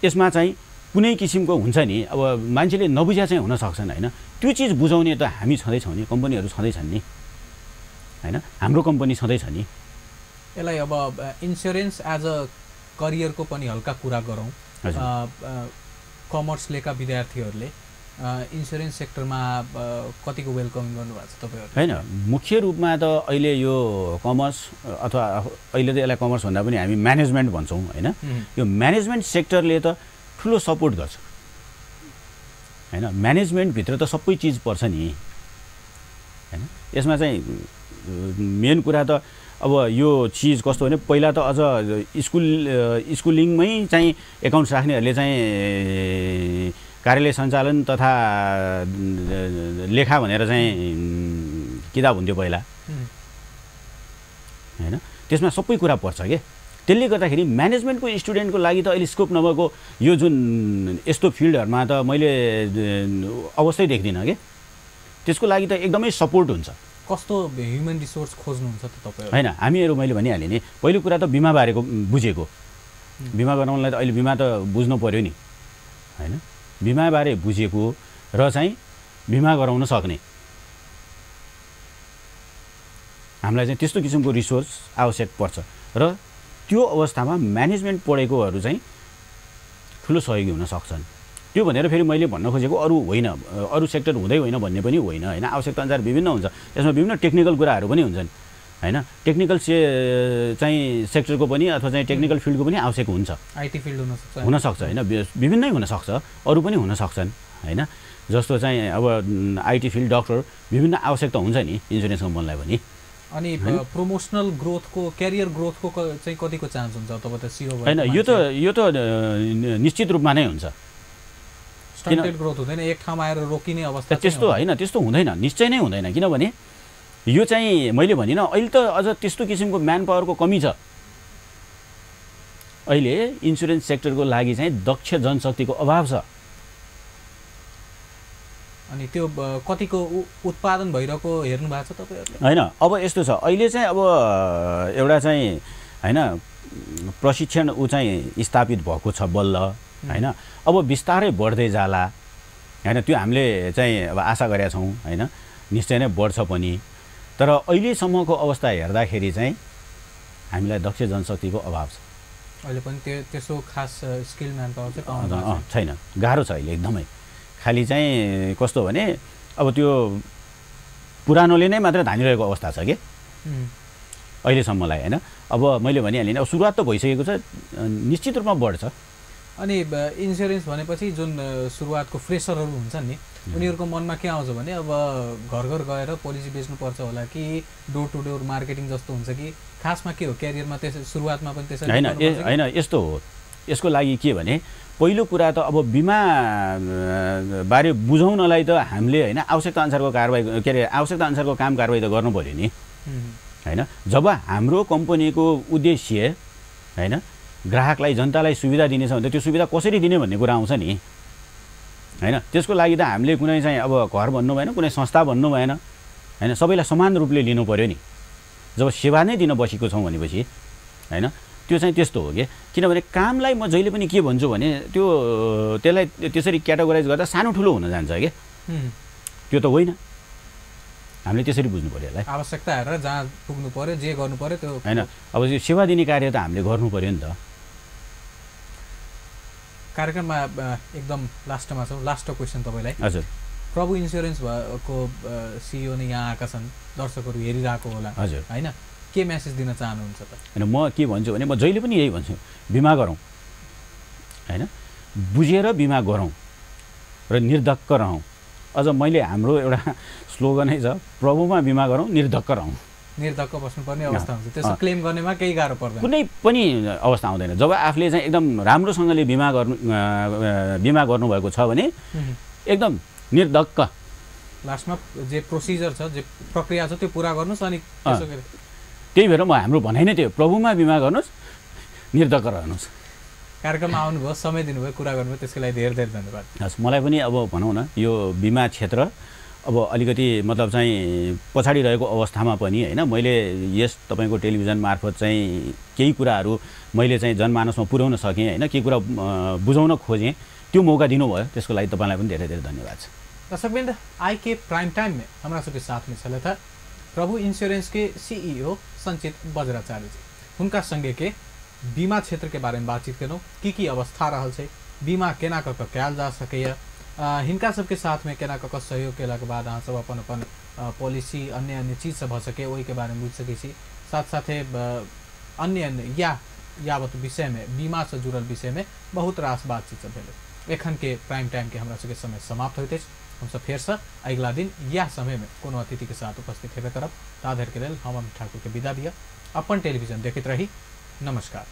यसमा चाहिँ कुनै किसिमको हुन्छ नि अब मान्छेले नबुझ्या चाहिँ हुन सक्छन् हैन त्यो चीज बुझाउने त हामी छँदै छौं नि कम्पनीहरु छँदै छन् नि हैन हाम्रो कम्पनी छँदै छ नि यसलाई अब इन्स्योरेन्स एज अ करियरको पनि हल्का कुरा गरौँ कमर्स लिएका विद्यार्थीहरूले इन्स्योरेन्स सेक्टरमा कतिको वेलकम गर्नुभएको छ तपाईहरुले हैन मुख्य रूपमा त अहिले यो कमर्स अथवा अहिले त यसलाई कमर्स भन्दा पनि हामी म्यानेजमेन्ट भन्छौं हैन यो म्यानेजमेन्ट सेक्टरले त ठुलो सपोर्ट गर्छ हैन म्यानेजमेन्ट भित्र त सबै चीज पर्छ नि हैन यसमा चाहिँ मेन कुरा त अब यो चीज कस्तो भने पहिला त अझ स्कुलिङमै चाहिँ एकाउन्ट्स राख्नेहरुले चाहिँ कार्यालय सञ्चालन तथा लेखा भनेर चाहिँ किताब हुन्थ्यो पहिला हैन त्यसमा सबै कुरा पर्छ के त्यसले गर्दाखेरि म्यानेजमेन्टको स्टुडेन्टको लागि त अहिले स्कोप नभएको यो जुन यस्तो फिल्डहरुमा त मैले अवस्थै देख्दिन के त्यसको लागि त एकदमै सपोर्ट हुन्छ कस्तो ह्युमन रिसोर्स खोज्नुहुन्छ त तपाईहरु हैन हामीहरु मैले भनिहाले नि पहिलो कुरा त बीमा बारेको बुझेको बीमा गराउनलाई त अहिले बीमा त बुझ्नु पर्यो नि हैन बीमा बारे बुझेको र चाहिँ बीमा गराउन सक्ने हामीलाई चाहिँ त्यस्तो किसिमको रिसोर्स आवश्यक पर्छ र त्यो अवस्थामा म्यानेजमेन्ट पढेकोहरु चाहिँ ठुलो सहयोगी हुन सक्छन् त्यो भनेर फेरि मैले भन्न खोजेको अरु होइन अरु सेक्टर हुँदै होइन भन्ने पनि होइन हैन आवश्यकता अनुसार विभिन्न हुन्छ यसमा विभिन्न टेक्निकल कुराहरु पनि हुन्छन् हैन टेक्निकल चाहिँ सेक्टरको पनि अथवा चाहिँ टेक्निकल फिल्डको पनि आवश्यक हुन्छ आईटी फिल्ड हुन सक्छ हैन विभिन्नै हुन सक्छ अरु पनि हुन सक्छन् हैन जस्तो चाहिँ अब आईटी फिल्ड डाक्टर विभिन्न आवश्यकता हुन्छ नि इन्स्योरेन्स कम्पनीलाई पनि अनि प्रमोशनल ग्रोथको क्यारियर ग्रोथको चाहिँ कतिको चान्स हुन्छ तब त सिओ हैन यो त निश्चित रूपमा नै हुन्छ स्टन्टेड ग्रोथ हुँदैन एक ठाउँमा आएर रोकिने अवस्था त्यस्तो हैन त्यस्तो हुँदैन निश्चय नै हुँदैन किनभने यो चाहिँ मैले भनिन अहिले त अझ त्यस्तो किसिमको म्यान पावरको कमी छ अहिले इन्स्योरेन्स सेक्टरको लागि चाहिँ दक्ष जनशक्तिको अभाव छ अनि त्यो कतिको उत्पादन भइरहेको हेर्नु भएको छ तपाईहरुले हैन अब यस्तो छ अहिले चाहिँ अब एउटा चाहिँ हैन प्रशिक्षण उ चाहिँ स्थापित भएको छ बल्ल हैन अब बिस्तारै बढ्दै जाला हैन त्यो हामीले चाहिँ अब आशा गरेका छौँ हैन निश्चय नै बढ्छ पनि तर अहिलेसम्मको अवस्था हेर्दाखेरि चाहिँ हामीलाई दक्ष जनशक्तिको अभाव छ अहिले पनि त्यसो खास स्किल म्यान पावर चाहिँ पाउनु छैन गाह्रो छ अहिले एकदमै खाली चाहिँ कस्तो भने अब त्यो पुरानोले नै मात्र धानिरहेको अवस्था छ के अहिलेसम्मलाई हैन अब मैले भनिहालेँ नि अब सुरुवात त भइसकेको छ निश्चित रूपमा बढ्छ अनि इन्स्योरेन्स भनेपछि जुन सुरुवातको फ्रेसरहरू हुन्छन् नि उनीहरूको मनमा के आउँछ भने अब घर घर गएर पोलिसी बेच्नुपर्छ होला कि डोर टु डोर मार्केटिङ जस्तो हुन्छ कि खासमा के हो क्यारियरमा त्यसै सुरुवातमा पनि त्यसरी हैन यस्तो हो यसको लागि के भने पहिलो कुरा त अब बिमा बारे बुझाउनलाई त हामीले हैन आवश्यकता अनुसारको कारबाही के अरे आवश्यकता अनुसारको काम कारबाही त गर्नु पर्यो नि हैन जब हाम्रो कम्पनीको उद्देश्य हैन ग्राहकलाई जनतालाई सुविधा दिने छ भने त्यो सुविधा कसरी दिने भन्ने कुरा आउँछ नि हैन त्यसको लागि त हामीले कुनै चाहिँ अब घर भन्नु भएन कुनै संस्था भन्नु भएन हैन सबैलाई समान रूपले लिनु पर्यो नि जब सेवा नै दिन बसेको छौँ भनेपछि हैन त्यो चाहिँ त्यस्तो हो कि किनभने कामलाई म जहिले पनि के भन्छु भने त्यसलाई त्यसरी क्याटेगोराइज गर्दा सानो ठुलो हुन जान्छ के त्यो त होइन हामीले त्यसरी बुझ्नु पर्यो यसलाई आवश्यकता हेरेर जहाँ पुग्नु पर्यो जे गर्नु पर्यो त्यो हैन अब यो सेवा दिने कार्य त हामीले गर्नु पर्यो नि त कार्यक्रममा एकदम लास्टमा छौँ लास्ट क्वेसन तपाईँलाई हजुर प्रभु इन्स्योरेन्स भएको सिइओ नै यहाँ आएका छन् दर्शकहरू हेरिरहेको होला हजुर हैन के मेसेज दिन चाहनुहुन्छ त हैन म के भन्छु भने म जहिले पनि यही भन्छु बिमा गरौँ हैन बुझेर बिमा गरौँ र निर्धक्क रहौँ अझ मैले हाम्रो एउटा स्लोगनै छ प्रभुमा बिमा गरौँ निर्धक्क रहौँ निर्धक्क बस्नुपर्ने अवस्था हुन्छ त्यसो क्लेम गर्नेमा केही गाह्रो पर्दैन कुनै पनि अवस्था आउँदैन जब आफूले चाहिँ एकदम राम्रोसँगले बिमा गर्नुभएको छ भने एकदम निर्धक्क लास्टमा जे प्रोसिजर छ जे प्रक्रिया छ त्यो पुरा गर्नुहोस् अनि त्यही भएर म हाम्रो भनाइ नै त्यो प्रभुमा बिमा गर्नुहोस् निर्धक्क रहनुहोस् कार्यक्रममा आउनुभयो समय दिनुभयो कुरा गर्नुभयो त्यसको लागि धेरै धेरै धन्यवाद हस् मलाई पनि अब भनौँ न यो बिमा क्षेत्र अब अलिकति मतलब चाहिँ पछाडि रहेको अवस्थामा पनि हैन मैले यस तपाईँको टेलिभिजन मार्फत चाहिँ केही कुराहरू मैले चाहिँ जनमानसमा पुर्याउन सकेँ हैन केही कुरा बुझाउन खोजेँ त्यो मौका दिनुभयो त्यसको लागि तपाईँलाई पनि धेरै धेरै धन्यवाद छ दर्शकवृन्द आई के प्राइम टाइम में हमारा सबके साथ में चला था प्रभु इंश्योरेंस के सीईओ संचित बज्राचार्य जी उनका संगे के बीमा क्षेत्र के बारे में बातचीत करूँ की अवस्था रहा है बीमा केना क कैल जा सके हिनका सबके साथ में केना क सहयोग केला के बाद अहाँ सब अपन अपन पॉलिसी अन्य अन्य चीज सब भ सके वही के बारे में बुझ सके साथ साथे अन्य अन्य यावत विषय में बीमा से जुड़ल विषय में बहुत रास बातचीत सब भेल एखन के प्राइम टाइम के हमरा सबके समय समाप्त होते हम सब फिर से अगला दिन यह समय में कोनो अतिथि के साथ उपस्थित हेबे करब ताधर के लेल हम ठाकुर के विदा दिया अपन टेलीविजन देखते रही नमस्कार।